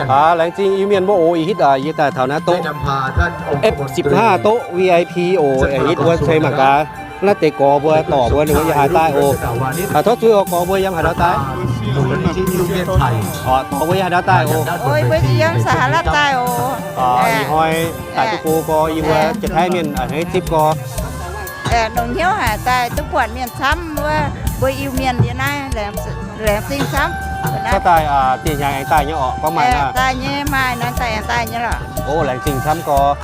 Aa, laengz zingh Iu-Mienh mbuo oc. Ih hitv aa, yie daaih taux naaiv doqv F สิบห้า doqv V I P oc. Ih hitv mbuo ceix mangc gaax naaiv deix gorx mbuo dorc mbuo ninh mbuo yiem haaix daaih oc. Tov zuiz oc, gorx mbuo yiem haaix dauh daaih? Dorc mbuo yiem haaix dauh daaih oc? Yie mbuo yiem สหรัฐ daaih oc. Ih hnoi daaih duqv go gorx, yie mbuo Janx-Taiv mienh a'hneiv zipv gorx. Longc hnyouv haic daaih duqv buatc mienh camv wuov, mbuo Iu-Mienh yiem naaiv laengz zingh camv. Cuotv daaih dieh hnyangx aengx daaih nyei orqc, gorngv maaih daaih nyei, maaih naaiv daaih aengx daaih nyei lorqc. O, laengz zingh camv gorx.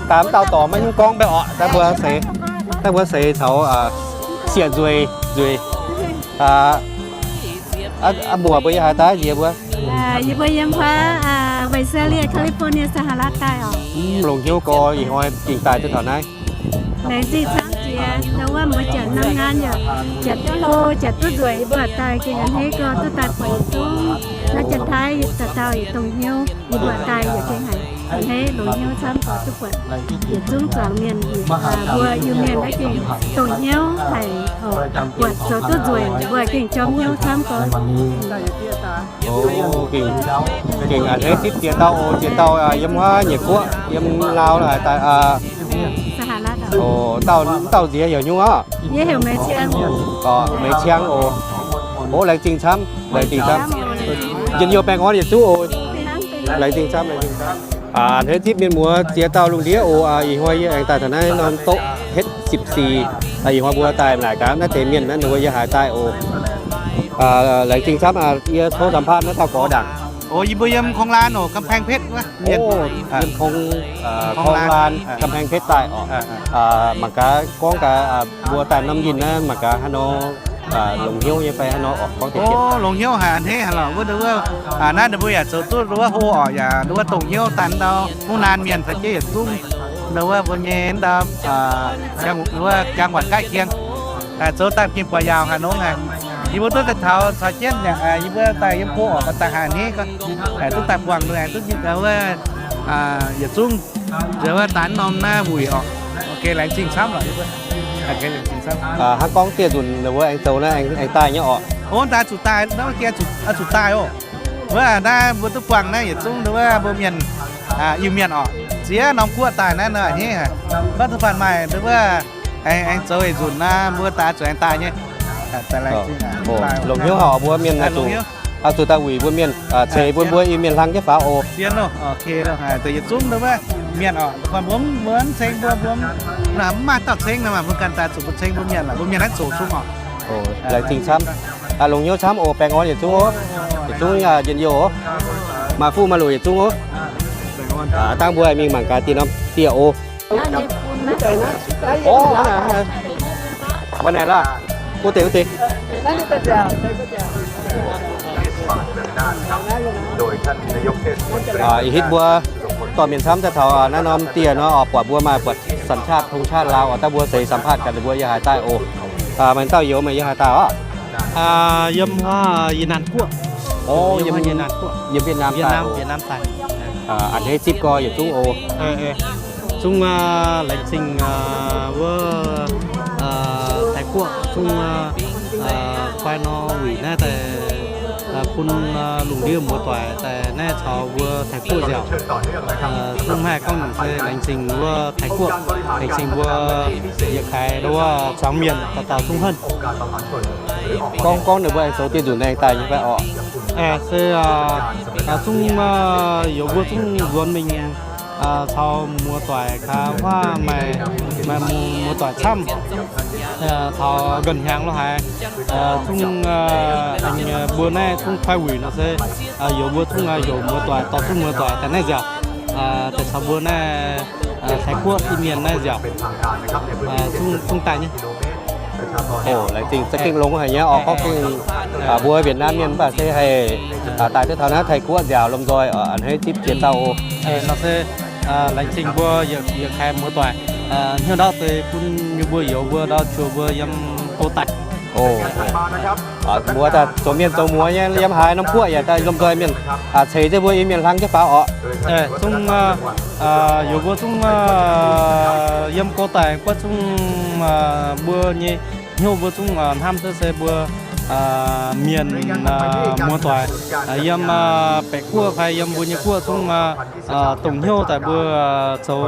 Daaih mv dauh dorc maiv hiuv gorngv mbaeqc orqc. Daaih mbuo seix, daaih mbuo seix taux siec nzueic nzueic. Mbuo, mbuo yiem haaix daaih nziex mbuo? Yie mbuo yiem wuov Visalia, California, สหรัฐ daaih oc. Longc hnyouv gorx ih hnoi gengh daaih duqv taux naaiv. Laengz zingh camv jiex, ndau wuov mbuo janx norm naaiv yaac janx duqv hlo, janx duqv nzueic, yie mbuo daaih gengh a'hneiv gorx duqv daaih buatc yietc zungv naaiv Janx-Taiv dauh dauh yietc dongh hnyouv, yie mbuo daaih yaac gengh haiz a'hneiv longc hnyouv camv gorx duqv buatc yietc zungv zuangx mienh, mbuo Iu-Mienh naaiv gengh dongh hnyouv haic oc. Buatc zoux duqv nzueic mbuo gengh jorm hnyouv camv gorx. Gengh a'hneiv zipv ziex dauh oc. Ziex dauh yiem wuov Nyiec Guoqv, yiem Laau haaix daaih? O, dauh, dauh nziex heuc nyungc orqc? Meix Ciang oc. O, laengz zingh camv, laengz zingh camv. Njien-youh baengh orn yietc zungv oc. Laengz zingh camv, laengz zingh camv. A'hneiv zipv mienh muoz ziex dauh lungh ndiev oc. Ih hnoi yie aengx daaih taux naaiv norm doqv H สิบสี่. Ih hnoi mbuo daaih naaic gaax naaiv deix mienh naaiv ninh mbuo yiem haaix daaih oc. Laengz zingh camv, yie tov สัมภาษณ์ naaiv dauh gorx ndaangc. O, yie mbuo yiem คลองลาน oc, กำแพงเพชร wuov. O, yiem คลองลาน กำแพงเพชร daaih oc. Mangc gaax gorngv gaax mbuo daaih norm yinh naaiv mangc gaax haaix nor longc hnyouv nyei fai haaix nor orqc, gorngv deix. O, longc hnyouv haic, a'hneiv haic lorqc. Wuov, wuov, naaiv ninh mbuo yaac zoux duqv wuov hlo orqc, yaac wuov dongh hnyouv daaih ndau mungv naanc mienh caux jienv yietc zungv ndau wuov mbuo nyei ndau wuov จังหวัดใกล้เคียง zoux daaih gengh buatc yaauc haic nongx haic. Yie mbuo duqv daaih taux caux jienv yaac yie mbuo daaih yiem go orqc, daaih haiz a'hneiv gorx, duqv daaih buangh nduqc aengx duqv wuov yietc zungv nzueic wuov daaih norm naaiv wuic orqc. Laengz zingh camv lorqc. Hnangv gorngv dieh nzunc ninh mbuo aengx zoux naaiv aengx daaih nyei orqc. O, daaih zuqc daaih, naaiv zuqc daaih oc. Wuov naaiv mbuo duqv buangh naaiv yietc zungv wuov mbuo mienh, Iu-Mienh orqc, ziex norm guoqv daaih naaiv nor a'hneiv haic. Mv baac duqv buangh maaih wuov aengx zoux eix nzunc naaiv mbuo daaih zuqc aengx daaih nyei. Longc hnyouv haic mbuo mienh zuqc daaih wuic mbuo mienh, ceix bun mbuo Iu-Mienh hlang jienv faaux oc. Yietc zungv wuov mienh orqc, mbuo mv ceng mbuo, mbuo mv maaih dauh ceng nor, mbuo ganh daaih zuqc mbuo ceng mbuo mienh, mbuo mienh naaiv zoqc zungv orqc. Laengz zingh camv. Longc hnyouv camv oc. Baengh orn yietc zungv oc. Yietc zungv njien-youh oc. Maaih fuqv maaih loc yietc zungv oc. Dangh mbuo mingh mangc gaax dieh norm dieh oc. Mbuo naaic laac, wuov deix, wuov deix. Ih hitv mbuo dorh mienh camv daaih taux naaiv norm dieh nor, buatc mbuo maaih buatc สัญชาติ ธงชาติ Laau oc. Dangh mbuo seix สัมภาษณ์ gaax ninh mbuo yiem haaix daaih oc. Maaih dauh youz, meih yiem haaix daaih orqc? Yiem Việt Nam guoqv. Yiem Việt Nam daaih. A'hneiv zipv gorx yietc zungv oc. Zungv laengz zingh wuov Taiv Guoqv zungv fai nor wuic naaiv daaih bun lungh ndiev muoz-doic daaih naaiv caux mbuo Taiv Guoqv nziaauc. Zungv maiv haih gorngv nyungc se laengz zingh wuov Taiv Guoqv, laengz zingh mbuo yietc kaaix wuov zuangx mienh dauh dauh zungv henv. Gorngv gorngv ninh mbuo aengx zoux dieh nzunc aengx daaih nyei fai orqc? Se zungv youz mbuo zungv nzuonx mingh caux muoz-doic kaaix huaav maaih, maaih muoz-doic camv taux nqemh hnyangx lo haaix. Zungv mbuo naaiv zungv kuaaiv wuic nor se youz mbuo zungv youz muoz-doic dorh zungv muoz-doic daaih naaiv nziaauc, daaih caux mbuo naaiv Taiv Guoqv Iu-Mienh naaiv nziaauc zungv daaih nyei. Laengz zingh za'gengh longx haic nyei orqc. Gorngv gengh mbuo Việt Nam mienh mv baac se haih daaih duqv taux naaiv Taiv Guoqv nziaauc lomh nzoih a'hneiv zipv ziex dauh oc. Nor se laengz zingh mbuo yietc kaaix muoz-doic hnyouv ndau se bun yie mbuo youz mbuo ndau juoz mbuo yiem go daaih. Mbuo daaih zoux mienh zoux muoz nyei yiem haaix norm guoqv yaac daaih lomh nzoih mienh ceix jienv mbuo Iu-Mienh hlang jienv faaux orqc. Zungv, yaac mbuo zungv yiem go daic buatc zungv mbuo nyei hnyouv mbuo zungv hnamv duqv se mbuo mienh muoz-doic yiem baeqc guoqv fai yiem mbuo nyei guoqv zungv dongh hnyouv daaih mbuo zoux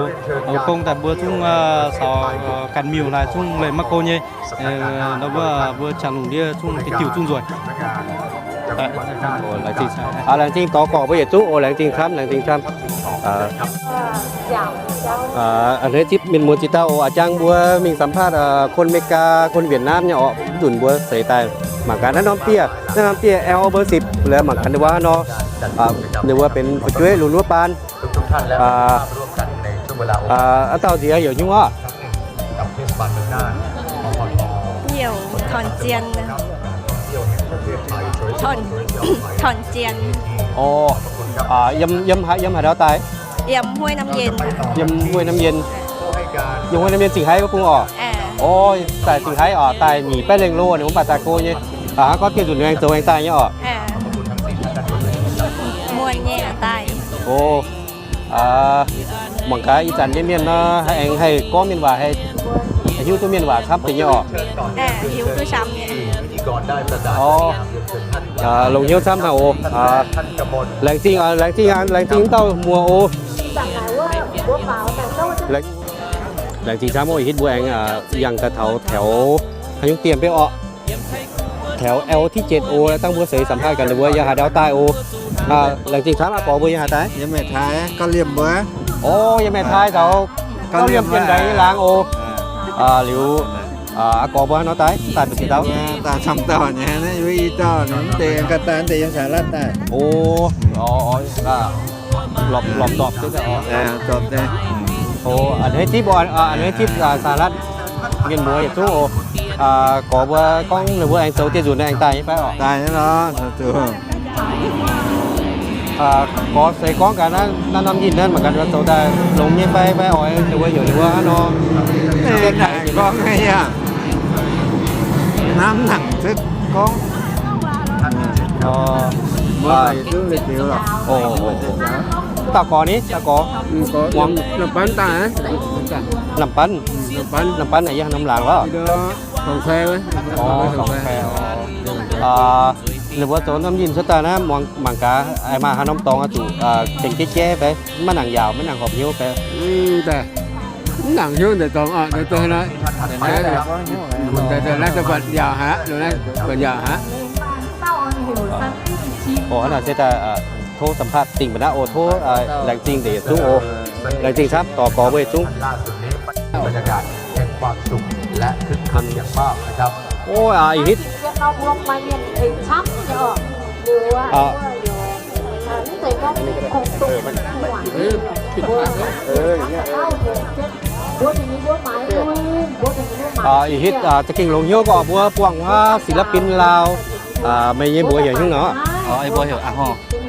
gong daaih mbuo zungv caux ganh miuc naaic zungv leih maiv go nyei. Mbuo qangx lungh ndiev zungv diuh zungv nzueic. Laengz zingh dorh gorqv mbuo yietc zungv oc. Laengz zingh camv, laengz zingh camv. A'hneiv zipv mienh muoz ziex dauh oc. A'jang mbuo mingh สัมภาษณ์ คนอเมริกา คนเวียดนาม nyei orqc. Nzunc mbuo seix daaih mangc gaax naaiv norm dieh, naaiv norm dieh L เบอร์สิบ laaix mangc gaax ninh mbuo haaix nor ninh mbuo benx fu'jueiv lungh nuov baan. Aav dauh nziex heuc nyungc orqc? Heuc Torn Zien. Torn, Torn Zien. Orqc, yiem, yiem haaix ndau daaih? Yiem Huei Nam Yen. Yiem Huei Nam Yen. Yiem Huei Nam Yen Zingh Haiv wuov bung orqc? Orqc, daaih Zingh Haiv orqc, daaih nyic baeqv lengh lo ninh mbuo mv baac daaih go nyei. Hnangv gorngv dieh nzunc aengx zoux aengx daaih nyei orqc? Muonc nyei daaih. Orqc. Mangc gaax ih zanc nyei mienh nor, haih aengx haih gorngv mienh waac, haih hiuv duqv mienh waac camv deix nyei orqc? Orqc, longx hnyouv camv haic oc. Laengz zingh, laengz zingh, laengz zingh dauh muoz oc. Laengz zingh camv oc. Hitv mbuo aengx yangh daaih taux แถว haaix nyungc dieh mv bei orqc? แถว L ที่เจ็ด oc. Dangh mbuo seix สัมภาษณ์ gaax ninh mbuo yiem haaix ndau daaih oc. Laengz zingh camv. Aa gorx mbuo yiem haaix daaih? Yiem Meiv Taaix, Gauv Liemh mbuo. Orqc, yiem Meiv Taaix taux Gauv Liemh Jien Ndaix nyei laangz oc. Liuz aa gorx mbuo haaix nor daaih? Daaih mbu'ziex dauh? Daaih camv dauh nyei, i dauh mv deix ganh daaih, mv deix yiem สหรัฐ daaih. Orqc, lorpc, lorpc zorpc duqv daaih orqc. A'hneiv zipv, a'hneiv zipv สหรัฐ mienh muoz yietc zungv oc. Gorx mbuo gorngv ninh mbuo aengx zoux dieh nzunc aengx daaih nyei fai orqc? Daaih nyei lorqc. Gorx seix gorngv gaax naaiv norm yinh naaiv mangc gaax zoux daaih longx nyei fai, fai oix ninh mbuo heuc ninh mbuo hnangv nor. Gorngv hnangv yaac hnamv nangc cuotv gorngv. Dauh gorx ni, dauh gorx. Muangx. Lamh banv daaih. Lamh banv. Lamh banv naaic yie haaix norm laangz lorqc. Ninh mbuo zoux norm yinh cuotv daaih naaiv, muangx mangc gaax, maaih haaix norm dorngx oix zuqc tengx jaiv jaiv fai maiv nangc yaauc, maiv nangc horpc hnyouv fai? Mv nangc hnyouv deix dorngx oc, deix deix naaiv, deix deix naaiv deix buatc yaauc haic, buatc yaauc haic. Oc, hnangv naaic se daaih tov สัมภาษณ์ dingh mbuo naaiv oc. Tov laengz zingh deix yietc zungv oc. Laengz zingh camv, dorh gorx mbuo yietc zungv. Oc, ih hitv. Ih hitv za'gengh longx hnyouv gorqv mbuo buangh wuov ศิลปิน Laauh. Meih nyei mbuox heuc haaix nyungc nor?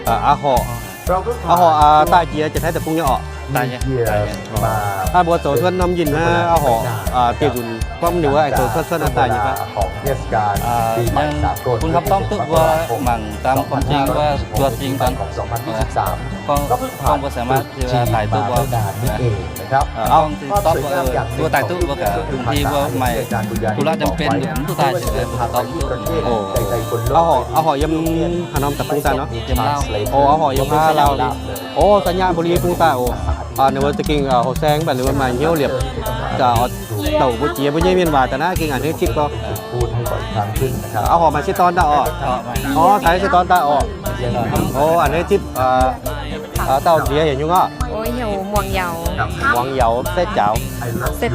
Aa horc. Aa horc, daaih jiex Janx-Taiv deic-bung nyei orqc? Naaiv mbuo zoux cuotv norm yinh naaiv, aa horc, dieh nzunc gorngv ninh mbuo aengx zoux cuotv cuotv naaiv daaih nyei fai? Bun hopv dorngv duqv mbuo mangc daaih gorngv jing wuov, zuov jing daaih gorngv, gorngv mbuo saac maaih daaih duqv mbuo, gorngv dorngv mbuo duqv daaih duqv mbuo gaax, bun ti mbuo maaih duqv laav jiem benx mv duqv daaih se mbuo dorngv duqv. Aa horc yiem haaix norm deic-bung daaih nor? Yiem Laauv. Aa horc yiem Laauv. Ov, Sainyabuli bung daaih oc. Ninh mbuo za'gengh houx saeng mv baac ninh mbuo maaih hnyouv liepc, douc mbuo jiex mbuo nyei mienh waac daaih naaiv gengh a'hneiv zipv gorx. Aa horc maaih sieqv dorn daaih orqc? Ov, taux sieqv dorn daaih orqc? Ov, a'hneiv zipv. Dauh nziex heuc nyungc orqc? Muangx Yauz, Saeqv Jaaux, Saeqv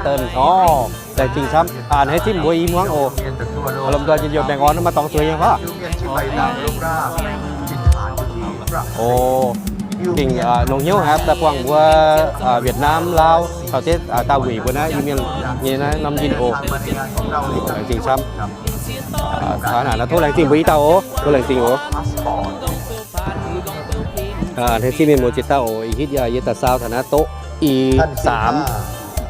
Deix. Ov, laengz zingh camv. A'hneiv zipv mbuo i muangv oc. Lomh nzoih njien-youh baengh orn maaih dorngx zueiz nyei fai? Ov, gengh longx hnyouv aqv, daaih buangh mbuo Việt Nam, Laauv caux jienv daauh wuic mbuo naaiv Iu-Mienh nyei naaiv norm yinh oc. Laengz zingh camv. Tov laengz zingh mbuo i dauh oc. Tov laengz zingh oc. A'hneiv zipv mienh muoz ziex dauh oc. Ih hitv yie daaih saau taux naaiv doqv i saamx.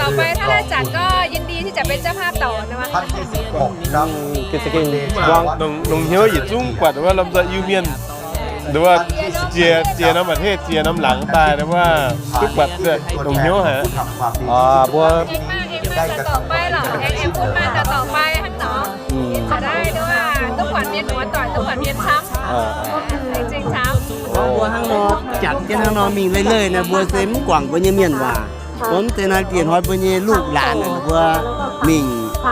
ต่อๆไป ถ้าได้จัดก็ยินดีที่จะเป็นเจ้าภาพต่อนะวะ อืม ก็จะเก่ง wangc longc hnyouv yietc zungv buatc wuov lomh nzoih Iu-Mienh, nduov ziex, ziex norm ประเทศ, ziex norm laangz daaih, nduov duqv buatc longc hnyouv haic. Mbuo จะได้ด้วยว่า ต้องขวัญเมียหลวงต่อย ต้องขวัญเมียช้ำ เออ จริงๆ ช้ำ Mbuo hnangv nor, janx jienv hnangv nor mingh leih leih naaic, mbuo se mv guangc mbuo nyei mienh waac. Mbuo mv zeiz naaiv diex hnoi mbuo nyei ลูกหลาน mbuo mingh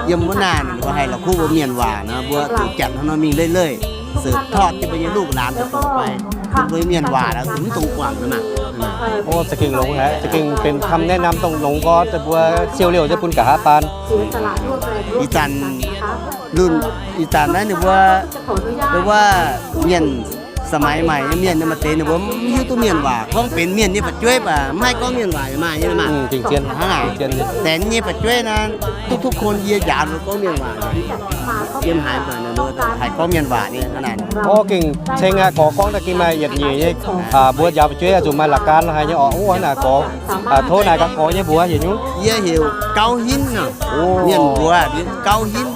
yiem wuov naaic, mbuo haih la'kuqv mbuo mienh waac nor, mbuo zuqc janx hnangv nor mingh leih leih, se tov jienv mbuo nyei ลูกหลาน dorh dongh fai, mbuo nyei mienh waac nor, zuqc mv dungx guangc nor maah. O, za'gengh longx haic, za'gengh benx คำแนะนำ dongh longx gorngv daaih mbuo siou liouh jienv bun nqa'haav baan. Ih zanc lunh, ih zanc naaiv ninh mbuo, ninh mbuo mienh สมัยใหม่ nyei mienh nyei maaih deix ninh mbuo mv hiuv duqv mienh waac, gorngv benx mienh nyei fu'jueiv baac mv haih gorngv mienh waac yaac maaih nyei maah. Hnangv naaic, deix nyei fu'jueiv naaiv, duqv, duqv ทุกคน yie njaaux ninh mbuo gorngv mienh waac, yiem haaix zanc ninh mbuo haih gorngv mienh waac nyei hnangv naaic. O, gengh ceng aqv, gorx gorngv daaih gengh maaih yietc nyeic nyei. Mbuo njaaux fu'jueiv zuqc maaih หลักการ la'haaix nyei orqc. O, hnangv naaic gorx, tov naaic gaax gorx nyei mbuox heuc nyungc. Yie heuc Gauv Hinv nor. Mienh mbuox Gauv Hinv,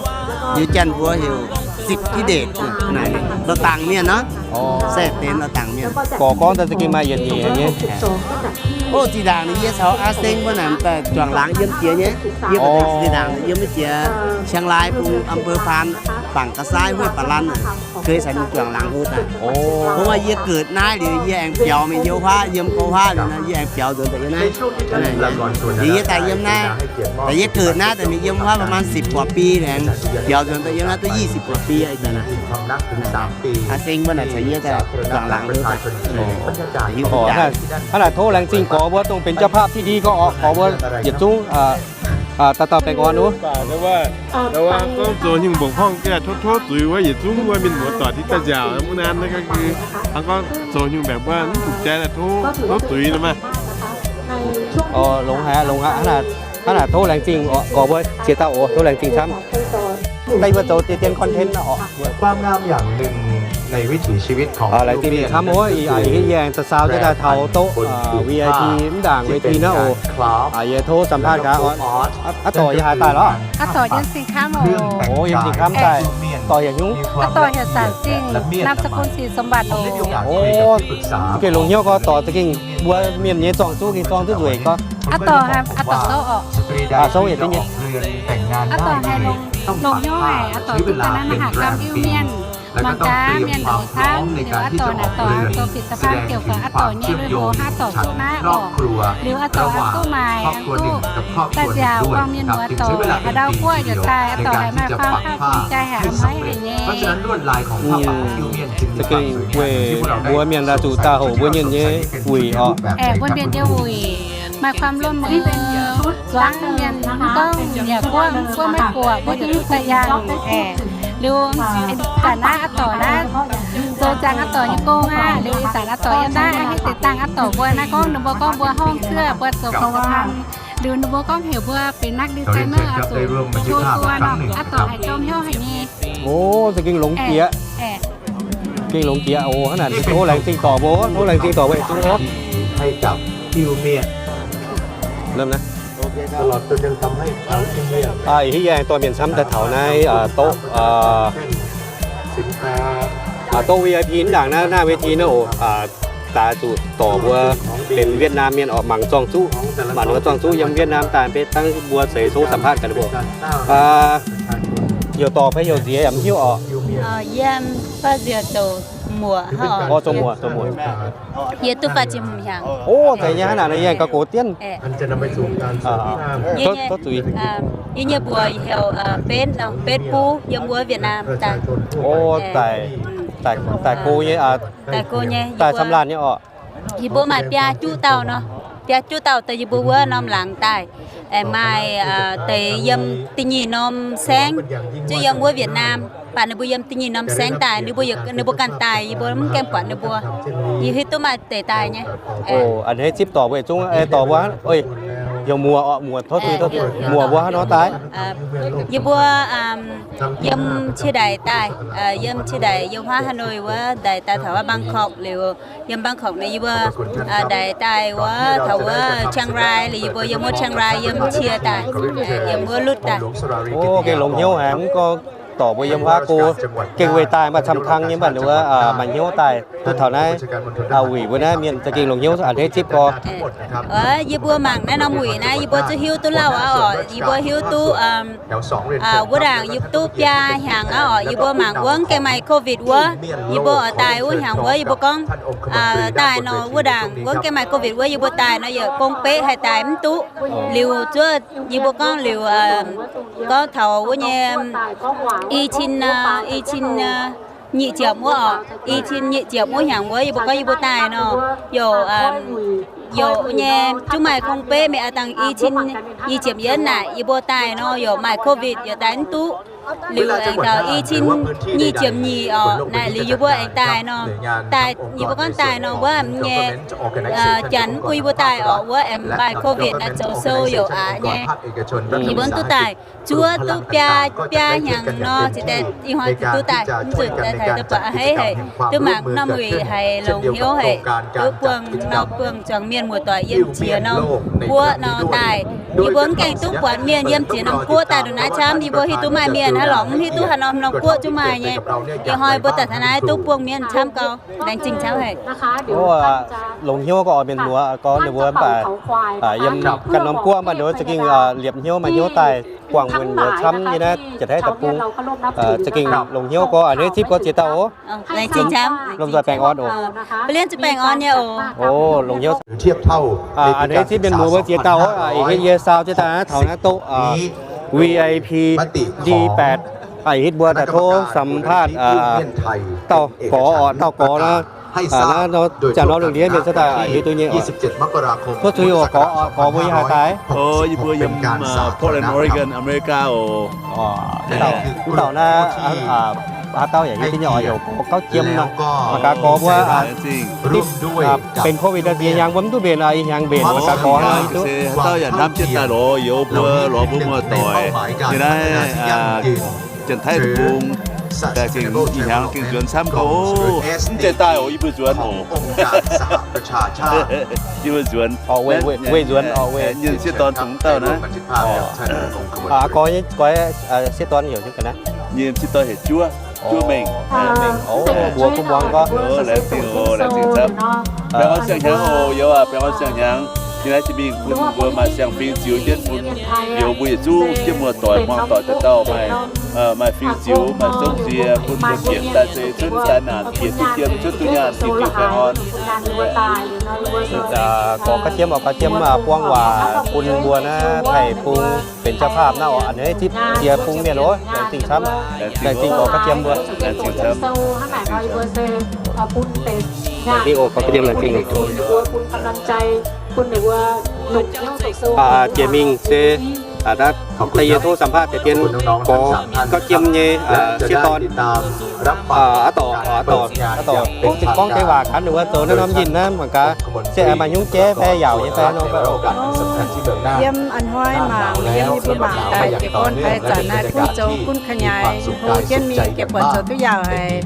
liuz janx mbuox heuc Sipv Ki Ndetc, loz-dangc mienh nor. Saeng-deix loz-dangc mienh. Gorx gorngv daaih za'gengh maaih yietc nyeic nyei. O, zinh ndaangc yie caux Aa Seng mbuo naaic daaih juangc laangz yiem jiex nyei. Yie zinh ndaangc yiem jiex Chiang Rai bung อำเภอพาน bangc ga'saaiv hueiv ba'lan, kei caux ninh juangc laangz hlo daaih. Mbuo maaih yie เกิด naaiv liuz yie aengx biaux mingh yiem huaav, yiem gorx huaav liuz nor yie aengx biaux nzuonx daaih yiem naaiv. Liuz yie daaih yiem naaiv, daaih yie เกิด naaiv daaih mingh yiem huaav ประมาณ สิบ กว่าปี liuz aengx biaux nzuonx daaih yiem naaiv duqv ยี่สิบ กว่าปี aqv. Aa Seng mbuo naaic caux yie daaih juangc laangz hlo daaih. Hnangv naaic tov laengz zingh gorx mbuo dongh benx เจ้าภาพที่ดี gorngv oc, gorx mbuo yietc zungv daaih dauh baengh orn wuov. Gorngv zoux hnyungc mba'hnoi gorngv tov tov zuiz wuov yietc zungv wuov mienh muoz-doic hiuv daaih nziaauc mv naaiv, hnangv gorngv zoux hnyungc mbaeqc mbuo mv zuqc jai daaih tov zuiz nor maah. Longx haic, longx haic. Hnangv naaic tov laengz zingh gorx mbuo ziex dauh oc, tov laengz zingh camv. Daaih mbuo zoux deix dien content nor oc. Laengz zingh mingh camv oc. Ih hnoi yie aengx daaih saau jienv daaih taux doqv VIP mv ndaangc เวที naaiv oc. Yie tov สัมภาษณ์ gaax oc. Aav dorh yie haaix daaih lorqc? Aav dorh yiem Zingh Kamv oc. O, yiem Zingh Kamv daaih. Dorh heuc hnyungv? Aav dorh heuc Saanc Zingh, นามสกุล ศรีสมบัติ oc. O, za'gengh longc hnyouv gorx, dorh za'gengh mbuo mienh nyei zorng-zuqv gengh zorng duqv nzueic gorx. Aav dorh, aav dorh souv oc. Souv yietc deix nyei. Aav dorh haih longc hnyouv haic, aav dorh duqv ga'naaiv มหกรรม Iu-Mienh, mangc gaax mienh oc camv. Liuz aav dorh naaic dorh zoux ผลิตภัณฑ์ เกี่ยวกับ aav dorh nyei lui-houx hnangv dorh zuqv naaiv oc. Liuz aav dorh aav duqv maaic, aav duqv daaih nziaauc buangh mienh muoz doic, haaix ndau guoqv yietc daaih aav dorh haih maaih ความภาคภูมิใจ haic, a'hneiv haic nyei. Za'gengh weic mbuo mienh daaih zuqc daaih hoqc mbuo mienh nyei wuic oc. Aengx mbuo mienh nyei wuic maaih ความร่วมมือ zuangx mienh gorngv yaac guoqv, guoqv maiv buoqc, mbuo hiuv duqv daaih yangh aengx. Liuz, ih zanc naaiv a'dorc naaiv zoux ziangx a'dorc nyei gong aqv. Liuz ih zanc a'dorc yiem naaiv a'hneiv deix dangh a'dorc mbuo naaiv gorngv ninh mbuo gorngv mbuo horngh cuoqv mbuo zoux gong ga'hlang. Liuz ninh mbuo gorngv heuc mbuo benx นักเรียน designer เออ zuqc tov duqv nor, a'dorc haiz jom hnyouv haic nyei. O, za'gengh longx jiex. Gengh longx jiex. O, hnangv naaic tov laengz zingh dorc mbuo, tov laengz zingh dorc mbuo zungv oc. Ih hitv yie aengx dorh mienh camv daaih taux naaiv doqv, doqv V I P mv ndaangc naaiv, naaiv เวที naaiv oc. Daaih zuqc dorc mbuo benx Vietnam mienh oc, mangc zorng-zuqv, mangc ninh mbuo zorng-zuqv yiem Vietnam daaih, beiv dangv mbuo seix sou สัมภาษณ์ gaax ninh mbuo. Heuc dorc fai heuc nziex yaac mv hiuv oc. Yiem fai nziex zoux muoc. O, zoux muoc, zoux muoc. Yie duqv faah ziepc hmz hnyangx. O, zeiz nyei hnangv naaic, yie aengx gauh gox diev. Tov zuiz. Yie nyei mbuox heuc Betv, Betv Buv, yiem wuov Việt Nam daaih. O, daaih go nyei, daaih go nyei, daaih camv laanh nyei oc. Yie mbuo maaih biaa juqv dauh nor, biaa juqv dauh deix yie mbuo wuov norm laangz daaih. Aengx maaih deix yiem da'nyeic norm saengv, zuqc yiem wuov Việt Nam, baac ninh mbuo yiem da'nyeic norm saengv daaih, ninh mbuo, ninh mbuo ganh daaih, yie mbuo mv gaengh buatc ninh mbuo. Yie hiuv duqv maaih deix daaih nyei. A'hneiv zipv dorc mbuo zungv dorc mbuo, heuc muoc oc, muoc, tov zuiz, tov zuiz, muoc mbuo hnangv nor daaih. Yie mbuo yiem cie ndaic daaih, yiem cie ndaic yiem huaav Hà Nội wuov ndaic daaih taux wuov Bangkok liuz, yiem Bangkok naaiv yie mbuo ndaic daaih wuov taux wuov Chiang Rai liuz, yie mbuo yiem wuov Chiang Rai yiem cie daaih, yiem wuov lutv daaih. O, gengh longx hnyouv haic, mv gorngv dorc mbuo yiem huaav go gengh weih daaih maaih camv kang nyei, mv baac ninh wuov maaih hnyouv daaih duqv taux naaiv wuic mbuo naaiv mienh za'gengh longx hnyouv a'hneiv zipv gorx. Yie mbuo mangc naaiv norm wuic naaiv, yie mbuo zuqc hiuv duqv lauh aqv oc. Yie mbuo hiuv duqv wuov ndaangc yie duqv biaa hnyangx aqv oc. Yie mbuo mangc wuov gaengh maaih COVID wuov, yie mbuo oix daaih wuov hnyangx wuov, yie mbuo gorngv daaih nor, wuov ndaangc wuov gaengh maaih COVID wuov, yie mbuo daaih nor yaac gong beqv haih daaih mv duqv. Liuz zuov yie mbuo gorngv liuz, gorngv taux wuov nyei i cin, i cin nyic ziepc wuov oc, i cin nyic ziepc wuov hnyangx wuov, yie mbuo gorngv yie mbuo daaih nor, youc, youc nyei zungv maaih gong beqv mingh aqv. Dangh i cin nyic ziepc yietv naaic yie mbuo daaih nor, youc maaih COVID yaac daaih mv duqv. Liuz aengx taux i cin nyic ziepc nyeic oc, naaic liuz yie mbuo aengx daaih nor, daaih yie mbuo gorngv daaih nor wuov nyei, janx mv bun yie mbuo daaih oc, wuov aengx maaih COVID naaic zoux sou youc aqv nyei. Yie mbuo mv duqv daaih. Zuov duqv biaa, biaa hnyangx nor, ziouc daaih ih hnoi ziouc duqv daaih, mv zuqc daaih taux deix buatc a'hneiv haic, duqv mangc norm wuic haiz longx hnyouv haic, duqv buangh nor buangh zuangx mienh muoz-doic yiem ziex norm guoqv nor daaih. Yie mbuo mv gaengh duqv buatc mienh yiem ziex norm guoqv daaih ndongc naaiv camv. Yie mbuo hiuv duqv maaih mienh hnangv lorqc, mv hiuv duqv haaix norm norm guoqv zungv maaih nyei. Ih hnoi mbuo daaih taux naaiv duqv buangh mienh camv gau, laengz zingh camv haic. Longx hnyouv gorngv oix mienh muoz gorngv ninh mbuo mv baac yiem ganh norm guoqv mv baac ninh mbuo za'gengh liepc hnyouv maaih hnyouv daaih buangh mienh muoz camv nyei naaiv, jiex haiv deic-bung. Za'gengh longx hnyouv gorngv a'hneiv zipv gorngv ziex dauh oc. Lomh nzoih baengh orn oc. Longx hnyouv. A'hneiv zipv mienh muoz mbuo ziex dauh oc. Ih hnoi yie saau jienv daaih taux naaiv doqv V I P D แปด ih hnoi mbuo daaih tov สัมภาษณ์ dauh gorx oc, dauh gorx naaiv. Naaiv jaax norm lungh ndiev mienh cuotv daaih hiuv duqv nyei oc. Tov zuiz oc, gorx, gorx mbuo yiem haaix daaih? Yie mbuo yiem Portland, Oregon, America oc. Mv dauh naaiv haaix dauh yaac hiuv duqv nyei oc, heuc gorx Gauv Jiem nor. Mangc gaax gorx mbuo benx COVID naaiv ziex hnyangx mbuo mv duqv mbenc, ih hnyangx mbenc, mangc gaax gorx hiuv duqv. Haaix dauh yaac hnamv jienv daaih lorz youz mbuo, lorz mbuo muoz-doic yiem naaiv Janx-Taiv deic-bung. Gengh ih hnyangx gengh nzuonx camv gau. Mv zeiz daaih oc, yie mbuo nzuonx oc. Yie mbuo nzuonx. Weih nzuonx oc, weih nyei sieqv dorn dongh dauh naaiv. Gorx nyei sieqv dorn heuc nyei ga'naaiv. Nyei sieqv dorn heuc Juov, Juov Mengh. Mbuox gunv muangx gorngv. Laengz zingh oc, laengz zingh camv. Baengh orn siang-hnyangx oc, youz aac, baengh orn siang-hnyangx. Yie naaiv jiex mingh bun mbuo maaih siang-fingx ziux jienv bun youz mbuo yietc zungv jienv muoz-doic muangx doic dauh dauh maaih, maaih fingx ziux, maaih zongv nzie bun mbuo bieqc daaih zeiz cuotv daaih naanc, bieqc duqv jiem cuotv duqv nyaanh, fingx ziux baengh orn. Gorx Gauv Jiem oc, Gauv Jiem buang waac bun mbuo naaiv deic-bung benx เจ้าภาพ naaiv oc, a'hneiv zipv ziex bung mienh oc. Laengz zingh camv. Laengz zingh gorx Gauv Jiem mbuo. Laengz zingh oc, Gauv Jiem laengz zingh. Jiex mingh se Da'yietv tov สัมภาษณ์ deix dien gorx gauv jiem nyei sieqv dorn, aa, aa dorc, aa dorc, aa dorc gorngv deix waac gaax ninh mbuo zoux naaiv norm yinh naaiv mangc gaax, se aengx maaih hnyouv jaiv fai yaauc nyei fai nor fai oc. Yiem a'hnoi mangc, yiem yie mbuo mangc daaih jiez gorn haiz zanc naaiv gunv zoux gunv ka'nyaaic, hlo jienv mingh jiex buatc zoux duqv yaauc haic,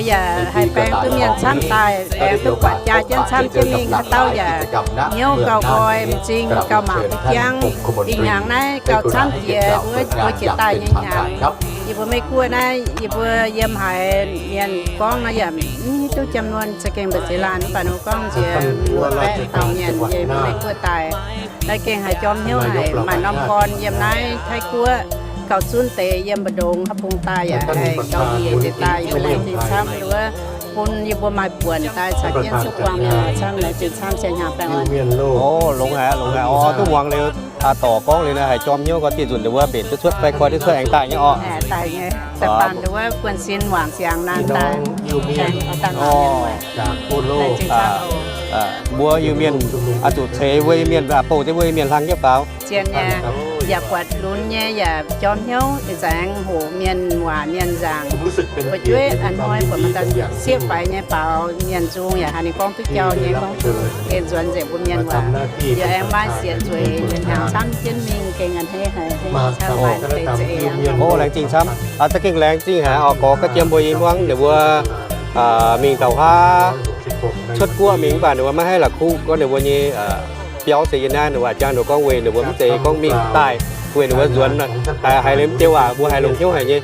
yaac haih baeng duqv mienh camv daaih, baeng duqv buatc jaa jienv camv jienv mingh, haaix dauh yaac hnyouv gauh nqoi, m'zing gauh mangc duqv jangv. Ih hnyangx naaiv gauh camv jiex wuov, wuov jiex daaih nyei hnyangx. Yie mbuo Meiv Guoqv naaiv, yie mbuo yiem haaix mienh gorngv naaiv yaac mv hiuv duqv jiem nuon za'gengh mbu'ziex laanh, mv baac ninh mbuo gorngv nziex mbuo baeqv dauh mienh yiem Meiv Guoqv daaih, naaiv gengh haiz jorm hnyouv haic. Maaih norm gorn yiem naaiv Taiv Guoqv gauh zunv deix yiem mbu'ndongx haav bung daaih yaac haih gauh haiz nzengc daaih, yie mbuo laengz zingh camv wuov, bun yie mbuo maaih buonc daaih caux jienv cuotv buangh mienh camv, laengz zingh camv, siang hnyangx baengh orn. O, longx haic, longx haic. O, duqv muangx liuz, aa, dorc gorngv liuz naaiv haiz jorm hnyouv, gorngv dieh nzunc ndongc wuov mbenc duqv cuotv fai koi duqv cuotv aengx daaih nyei orqc. Aengx daaih nyei, daaih baan ndongc wuov buonv-sin wangc siangx naaiv daaih. Mbuo Iu-Mienh, aa, zuqc ceix mbuo Iu-Mienh, aa, bouh jienv mbuo Iu-Mienh hlang jienv faaux. Zien nyei, yaac buatc lunx nyei, yaac jorm hnyouv, ih zanc hoqc mienh waac mienh nzaangc, fu'jueiv a'hnoi buatc maaih dauh sieqv faix nyei baaux mienh nzung yaac haiz ninh gorngv duqv jauv nyei, gorngv duqv gengh nzuonx nzengc mbuo mienh waac. Yaac aengx maaih siec zueiz nyei hnyangx camv jienv mingh gengh a'hneiv haic, camv maaih deix za'eix. O, laengz zingh camv. Aa, za'gengh laengz zingh haic oc, gorx gauv jiem mbuo i muangv ninh mbuo, aa, mingh taux huaav cuotv guoqv mingh mv baac ninh mbuo maiv haih la'kuqv gorngv ninh mbuo nyei, aa, biauv se yie naaiv ninh mbuo jangx ninh mbuo gorngv weic ninh mbuo mv zeiz gorngv mingh daaih, weic ninh mbuo nzuonx, haiz liuz mv deix waac mbuo haiz longc hnyouv haic nyei.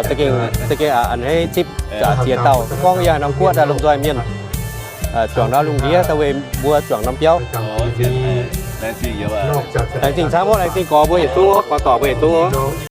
Za'gengh, za'gengh a'hneiv zipv ziex dauh gorngv yaac norm guoqv daaih lomh nzoih mienh, aa, juangc norm lungh ndiev daaih weic mbuo juangc norm biauv. Laengz zingh camv oc, laengz zingh gorx mbuo yietc zungv oc, gorx dorc mbuo yietc zungv oc.